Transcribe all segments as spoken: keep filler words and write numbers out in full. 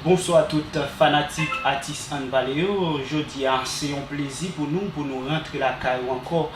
Bonswa tout fanatik Atis Ann Pale yo. Jodi a, se yon plezi pou nou, pou nou rantre lakay ou ankò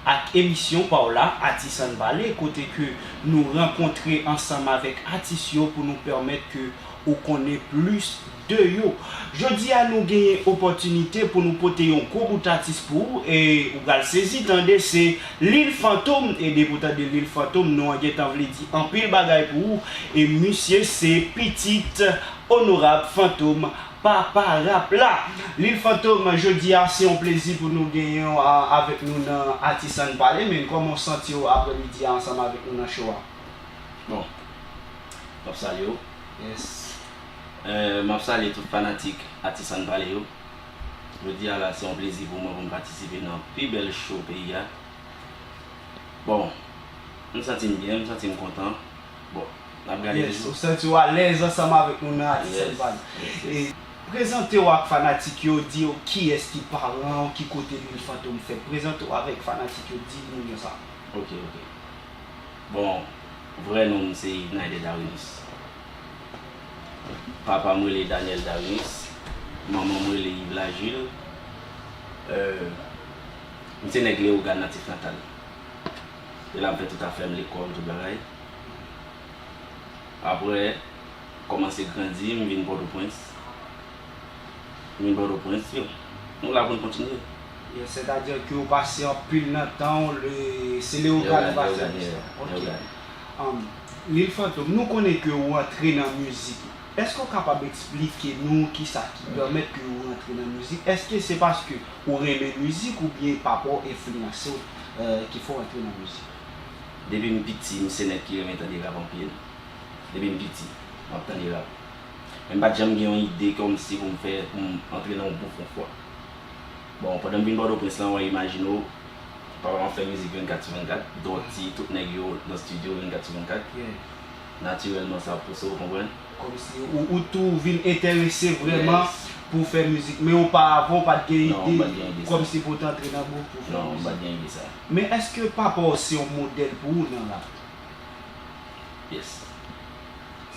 ak emisyon pa w la, Atis Ann Pale, kote ke nou rankontre ansanm avèk atis yo pou nou pèmèt ke ou konnen plis de yo. Jodi a, nou genyen opòtinite pou nou pote yon gwo bout atis pou ou, e ou pral sezi tande, se Lil Fantom. E depi w tande Lil Fantom, non an gentan vle di anpil bagay pou ou. E misye se pitit Onorab Fantom, papa rap la. Lil Fantom, jodi a, se yon plezi pou nou genyen w a, avèk nou nan Atis Ann Pale. Men kòman w santi w aprè midi a ansanm avèk nou nan show a? Bon, m ap salye w. Yes. Euh, m ap salye tout fanatik Atis Ann Pale yo. Jodi a la, se yon plezi pou mwen pou m patisipe nan pi bèl show peyi a. Bon, m santi m byen, m santi m kontan. Bon, n ap gade Yes, toujou. Ou santi w alèz ansanm avèk nou nan Atis Ann Pale. Yes, E yes. Prezante w ak fanatik yo, di yo kiyès ki paran w, ki kote Lil Fantom fèt. Prezante w avèk fanatik yo, di moun yo sa. Ok, ok. Bon, vrè non m se Yves Nader Darwinus. Papa m rele Daniel Darwinus. Manman m rele Yves Lagil. Euh, m se nèg Leyogàn natif natal. Se la m fè tout afè m, lekòl, tout bagay. Apre, kòmanse grandi, m vin Pòtoprens. M vin Pòtoprens, yo. Nou la pou n kontinye. Sètadi ke ou pase anpil nan tan w, se Leyogàn ou pase. Ok. Lil Fantom, nou konnen ke ou antre nan mizik. Èske w kapab eksplike nou kisa ki pèmèt ke ou rantre nan mizik? Èske se paske ou renmen mizik oubyen papa w enfliyanse w ki fè w antre nan mizik? Depi m piti, m se nèg ki renmen tande rap anpil. Depi m piti, m ap tande rap. Men m pa t janm gen yon ide kòmsi pou m fè, pou m antre nan yon gwoup yon fwa. Bon, pandan m vin Pòtoprens lan, w a imajine w, papa m ap fè mizik vennkat sou vennkat, Dòti, tout nèg yo nan estidyo vennkat sou vennkat. Natirèlman, sa ap pouse w, w konprann? Kòmsi ou, ou tou vin enterese vrèman pou w fè mizik. Men oparavan, ou pa t gen ide kòmsi pou w t antre nan gwoup pou w fè mizik. Non, m pa t gen ide sa. Men èske papa w se yon modèl pou ou nan rap? Yes.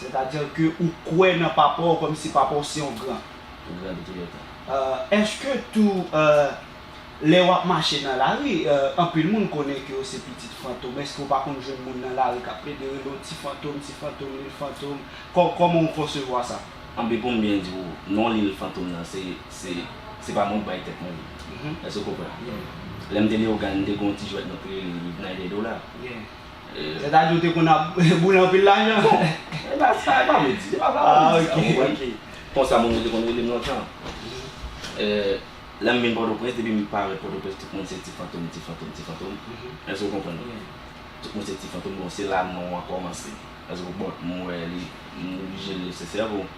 Sètadi ke ou kwè nan papa w kòmsi papa w se yon gran. Gran de tout tan. Euh, èske tou, euh, lè w ap mache nan lari, euh, anpil moun konnen ke w se pitit Fantom. Èske w pa konn jwenn moun nan lari k ap plede rele w ti Fantom, ti Fantom, Lil Fantom? Kò-, kòman w konsevwa sa? Anpil pou m byen di w, non Lil Fantom nan, se, se, se pa mwen k bay tèt mwen li. Èske w konprann? Lè m te Leyogàn, m te gen yon ti jwèt nou te rele Yves Nader Dola. Sètadi ou te konn ap boule anpil lajan? Bon, e pa sa, e pa vle di, se pa sa, ah, ok, ok. Konsa moun yo te konn rele m lontan. Euh, lè m vin Pòtoprens, depi m parèt Pòtoprens, tout moun se ti Fantom, ti Fantom, ti Fantom. Èske w konprann? Tout moun se ti Fantom, bon, se la non an kòmanse. Èske w konprann? M wè li, m oblije nesesè pou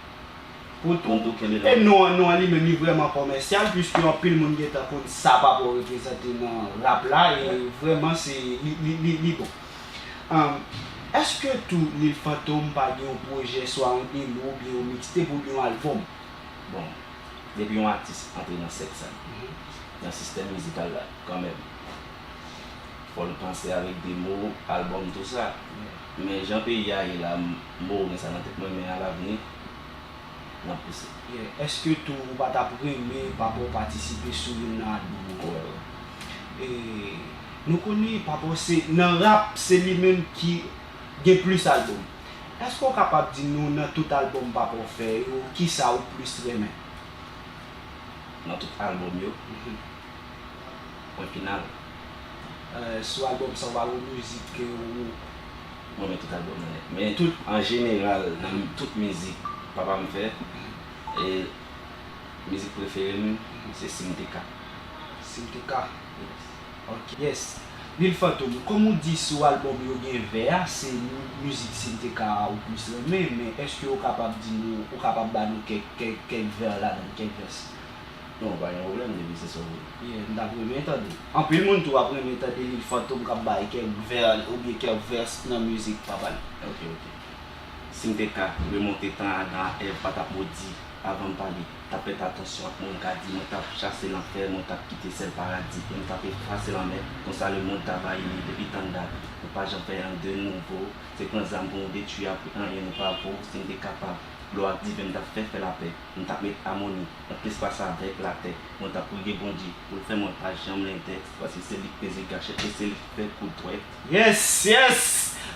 Pou tou, e non an, non an li menm, li vrèman kòmèsyal, piske anpil moun gentan konn sa papa w reprezante nan rap la, e vrèman se, li, li, li, li bon. Ahn, èske tou Lil Fantom pa gen yon pwojè, swa yon demo, oubyen yon mixtape, oubyen yon albòm? Bon, depi yon atis antre nan sèk sa, nan sistèm mizikal la, kanmenm, fò l panse avèk demo, albòm, tou sa. Men jan peyi a ye la, m, m poko gen sa nan tèt mwen, men alavni, n ap pouse. Èske tou ou pa t ap renmen papa w patisipe sou youn nan albòm ou? E, nou konnen papa w se, nan rap, se li menm ki gen plis albòm. Èske w kapab di nou nan tout albòm papa w fè yo, kisa ou plis renmen? Nan tout albòm yo? Pwen final. Sou albòm sa ou pa gen yon mizik ke ou... Mwen renmen tout albòm nan nèt. Men an jeneral, nan tout mizik papa m fè, e mizik prefere m se Si m te ka. Si m te ka. Ok. Yes. Lil Fantom, kòm ou di sou albòm yo gen vè a, se mizik Si m te ka a ou plis renmen, men èske ou kapab di nou, ou kapab ba nou kèk, kèk, kèk vè ladan, kèk vès? Non, pa gen pwoblèm, depi se sa w vle. Yeah, m t ap renmen tande. Anpil moun tou ap renmen tande Lil Fantom k ap bay kèk vè oubyen kèk vès nan mizik papa l. Ok, ok. Si m te ka remonte tan Adan ak Èv pa t ap modi avan m pale, t ap fè atansyon ak moun ka di, mwen t ap chase lanfè, mwen t ap kite sèl paradi, e m t ap efase lanmè, konsa lemonn t ap ayi li depi tann dat, nou pa janm fè anyen de nouvo, se pran zam pou nou detwi apre anyen nou pa vo, si m te kapab. Glwa diven m t ap fè, fè lapè. M t ap met amoni ant lespas avèk latè. Mwen t ap priye Bondye pou l fè mwen pa janm lentè, paske se li k peze gachèt e se li k fè kout dwèt. Yes, yes!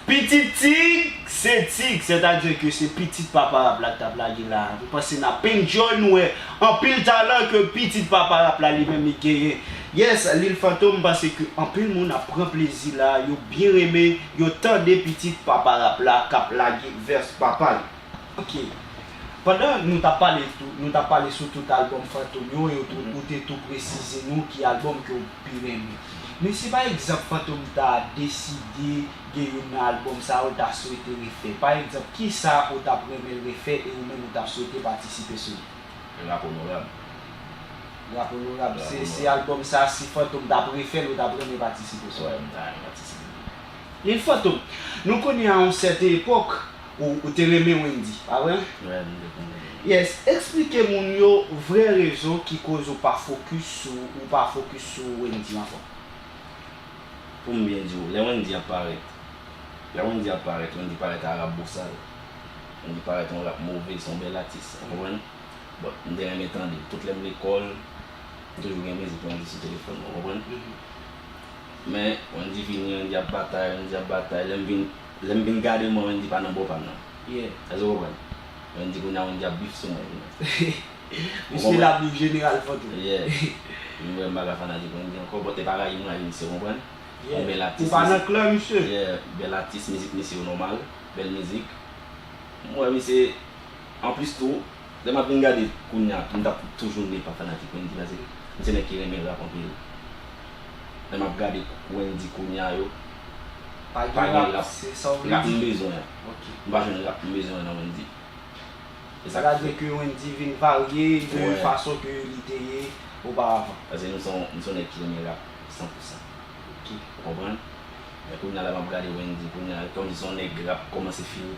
Pitit Tig, se Tig, sètadi ke se pitit Papa Rap la k t ap lage la. Mwen panse n ap enjoy, nou wè anpil talan ke pitit Papa Rap la li menm li genyen. Yes, Lil Fantom, m panse ke anpil moun ap pran plezi la, yo byen renmen, yo tande pitit Papa Rap la k ap lage vès papa l. Ok. Pandan nou t ap pale tou, nou t ap pale sou tout albòm Fantom yo, e ou tou, ou te tou presize nou ki albòm ke w pi renmen. Men si pa egzanp Fantom ta deside gen youn nan albòm sa yo l ta swete refè, pa egzanp, kisa ou t ap renmen l refè e ou menm ou t ap swete patisipe sou li? Rap Onorab. Rap Onorab, se, se albòm sa, si Fantom t ap refè l, ou t ap renmen patisipe sou li? Wè, m ta renmen patisipe. Lil Fantom, nou konnen a yon sèten epòk, ou, ou te renmen Wendy, pa vre? Wè, m te konn renmen. Yes, eksplike moun yo vrè rezon ki koz ou pa fokis sou, ou pa fokis sou Wendy ankò. Pou m byen di w, lè Wendy ap parèt, lè Wendy ap parèt, Wendy parèt a rap bosal. Wendy parèt yon rap move, se yon bèl atis, ou konprann? Bon, m te renmen tande l. Tout lè m lekòl, m toujou gen mizik Wendy sou telefòn mwen, ou konprann? Men, Wendy vini, Wendy ap batay, Wendy ap batay. Lè m vin, lè m vin gade mwen, Wendy pa nan bò pa m nan. Yeah. Èske w konprann? Wendy kounye a, Wendy ap bif sou mwen kounye a. Misye l ap bif Jeneral Fantom. Yeah. M wè m pa ka fanatik Wendy ankò, but e pa rayi m rayi misye, w konprann? Yeah. Yon bèl atis, ou pa nan klan misye. Yeah, bèl atis, mizik misye yo nòmal, bèl mizik. M wè misye, anplis tou, lè m ap vin gade kounye a, m t ap toujou ne pa fanatik Wendy, paske m se nèg ki renmen rap anpil. Lè m ap gade Wendy kounye a yo, pa gen rap, rap m bezwen an. Ok. M pa jwenn rap m bezwen an nan Wendy. E sa k fè. Sètadi ke Wendy vin varye de fason ke li te ye oparavan. Paske m se yon, m se yon nèg ki renmen rap san pou san. Ok. Ou konprann? Men kounye a la m ap gade Wendy, kounye a kòmsi se yon nèg rap kòmanse fini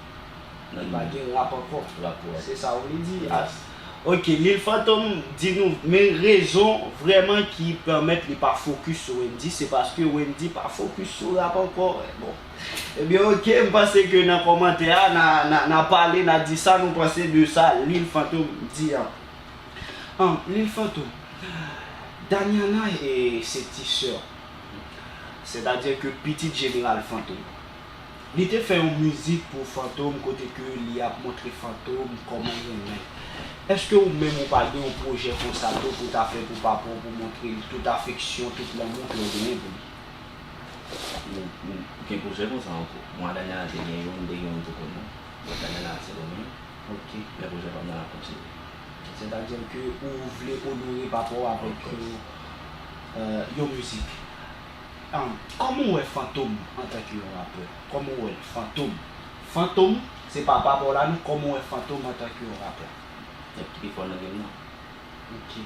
nan li. Li pa gen rap ankò. Rap pou rap. Se sa w vle di. Yes. Ok, Lil Fantom, di nou, men rezon vrèman ki pèmèt li pa fokis sou Wendy, se paske Wendy pa fokis sou rap ankò. Bon. Ebyen, ok, m panse ke nan kòmantè a, n a, n a, n a pale, n a di sa nou panse de sa Lil Fantom di an. An, Lil Fantom, Daniana e se ti sè, sètadi ke pitit Jeneral Fantom. Li te fè yon mizik pou Fantom kote ke li ap montre Fantom kòman l renmen l. Èske ou menm ou pa gen yon pwojè konsa tou pou w ta fè pou papa w pou montre l tout afeksyon, tout lanmou ke w genyen pou li? M, m gen pwojè konsa ankò. Mwen a Daniana te gen youn, m te gen youn tou kounye a. Mwen Daniana a Sendomeng. Ok. Men pwojè pa m nan ap kontinye. Sètadi ke ou vle onore papa w avèk yon, euh, yon mizik. Ahn, kòman w wè Fantom antanke yon rapè? Kòman w wè l? Fantom. Fantom, se pa papa w la non, kòman w wè Fantom antanke yon rapè? Nèg ki pi fò nan game nan. Ok.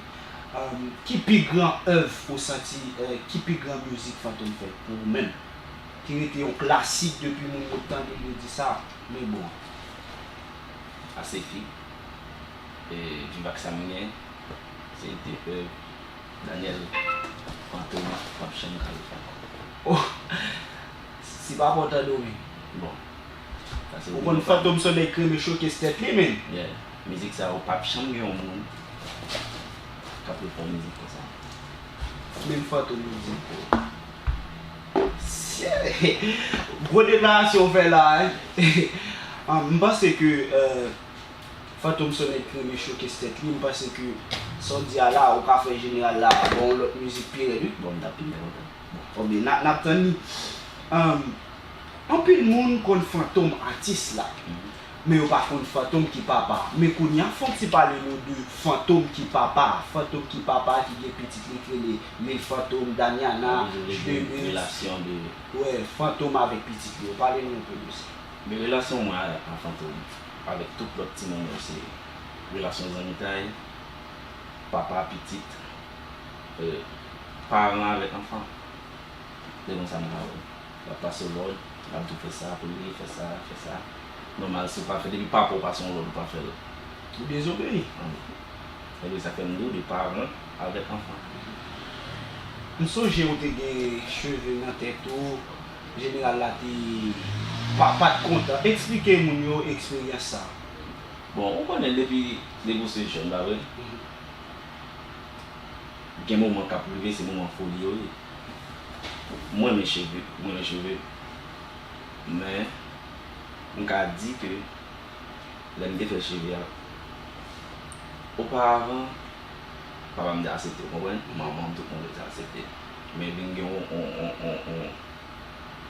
Ahn, ki pi gran èv ou santi, eh, ki pi gran mizik Fantom fè pou ou menm? Ki rete yon klasik depi moun yo tande l, yo di sa, men bon. Asefi, e, Viv ak sa m gen, se de èv Daniel, Fantom, p ap janm ka refè ankò. Oh! Si papa w tande w, men. Bon. Sa se ou konn Fantom se yon nèg ki renmen showcase tèt li, men. Yeah. Mizik sa yo p ap janm gen yon moun k ap refè yon mizik konsa. Menm Fantom yo di. Gwo deklarasyon w fè la, hein. Ah, m panse ke, euh, Fantom se yon nèg ki renmen showcase tèt li. M panse ke sa w di a la, ou ka fè Jeneral la ba w yon lòt mizik pi rèd, wi. Bon, m t ap pi byen kontan. Bon, byen, n a, n ap tann li. Ahn, anpil moun konn Fantom atis la, men yo pa konn Fantom ki papa. Men kounye a, fè yon ti pale nou de Fantom ki papa. Fantom ki papa ki gen pitit li ki rele Lil Fantom, Daniana, Judemus. Relasyon de. Wè, Fantom avèk pitit li yo. Pale nou yon pe de sa. Men relasyon mwen a, a Fantom avèk tout lòt timoun yo, se relasyon zanmitay, papa, pitit, euh, paran avèk anfan. Se konsa m ka wè l. L ap pase w lòd, l ap di w fè sa pou li, fè sa, fè sa. Nòmal, si w pa fè, depi papa w pase w lòd, ou pa fè l. Ou dezobeyi. Ann. Ebyen, sa fè m di w de paran avèk anfan. M sonje ou te gen cheve nan tèt ou, Jeneral la te pa, pa t kontan. Eksplike moun yo eksperyans sa. Bon, ou konnen depi, depi w se jèn, pa vre? Gen moman k ap rive, se moman foli yo ye. Mwen renmen cheve, mwen renmen cheve. Men, m ka di ke lè m te fè cheve a, oparavan, papa m te aksepte, w konprann? Manman m, tout moun te aksepte. Men vin gen yon, yon, yon, yon, yon,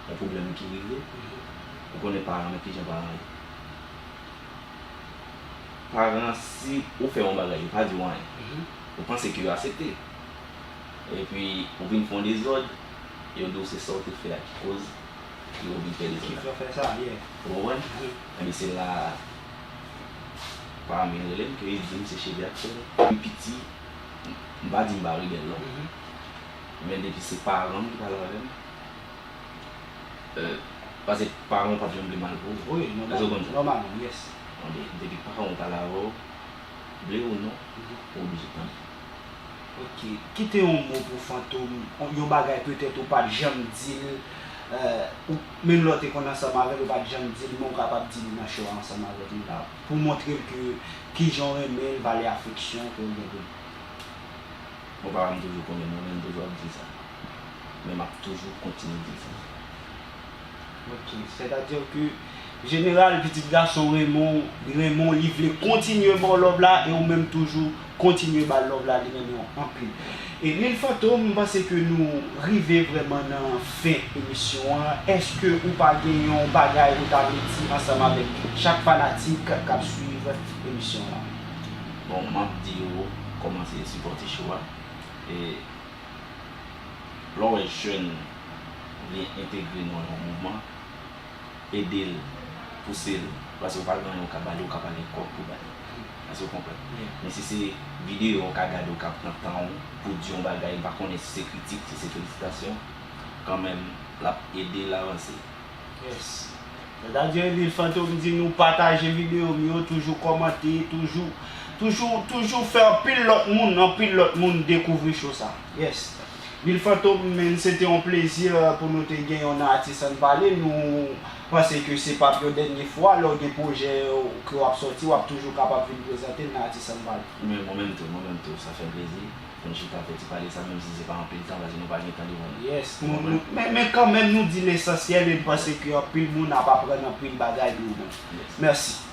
yon pwoblèm ki rive. Ou konnen paran, men kijan paran ye. Paran, si ou fè yon bagay, yo pa di w anyen. Ou panse ke yo aksepte. Epi, ou vin fè yon dezòd, yo di w se sa w te fè a ki koz yo vin fè dezòd la. Ki fè w fè sa, yeah. Ou konprann? Ebyen, se la, paran m vin rele m, ke li di m se cheve a k fè l. M piti, m pa di m pa rebèl, non. Men depi se paran m ki pale avè m, Euh, paske paran w p ap janm vle mal pou ou. Wi, nòmalman, nòmalman, yes. Tande, depi paran w pale avè w, vle ou non, ou oblije tande. Ok. Kite yon mo pou Fantom, yon, yon bagay petèt ou pa t janm di l, euh, ou, menm lè w te konn ansanm avè l, ou pa t janm di l, men w kapab di li nan show a ansanm avèk nou la. Pou montre l ke kijan w renmen l, valè afeksyon ke w gen pou li. Bon, papa m toujou konnen mwen, men m toujou ap di sa. Men m ap toujou kontinye di sa. Ok, sètadi ke jeneral, pitit gason renmen w, li renmen w, li vle kontinye ba w love la, e ou menm toujou kontinye ba l love la, li renmen w anpil. E Lil Fantom, m panse ke nou rive vrèman nan fen emisyon an. Èske ou pa gen yon bagay ou ta vle di ansanm avèk chak fanatik k ap swiv emisyon an? Bon, m ap di yo kòmanse sipòte show a. E lè w wè jèn vle entegre nan yon mouvman, ede l, pouse l, paske w pa gen anyen w ka ba li, w ka pa gen kòb pou ba li. Èske w konprann? Men si se videyo w ka gade, w ka pran tan w pou di yon bagay, m pa konnen si se kritik, si se felisitasyon, kanmenm, l ap ede l avanse. Yes. Sètadi, Lil Fantom di nou pataje videyo m yo, toujou kòmante, toujou, toujou, toujou fè anpil lòt moun, anpil lòt moun dekouvri show sa. Yes. Lil Fantom, men se te yon plezi pou nou te gen yon nan Atis Ann Pale. Nou panse ke se p ap yon dènye fwa, lè w gen pwojè ke w ap sòti, w ap toujou kapab vin prezante l nan Atis Ann Pale. Men mwen menm tou, mwen menm tou, sa fè m plezi. Pou n chita fè ti pale sa, menm si se pa anpil tan, paske nou pa gen tan devan nou. Yes, nou, nou, men, men kanmenm, nou di lesansyèl e n panse ke anpil moun ap aprann anpil bagay de ou menm. Mèsi.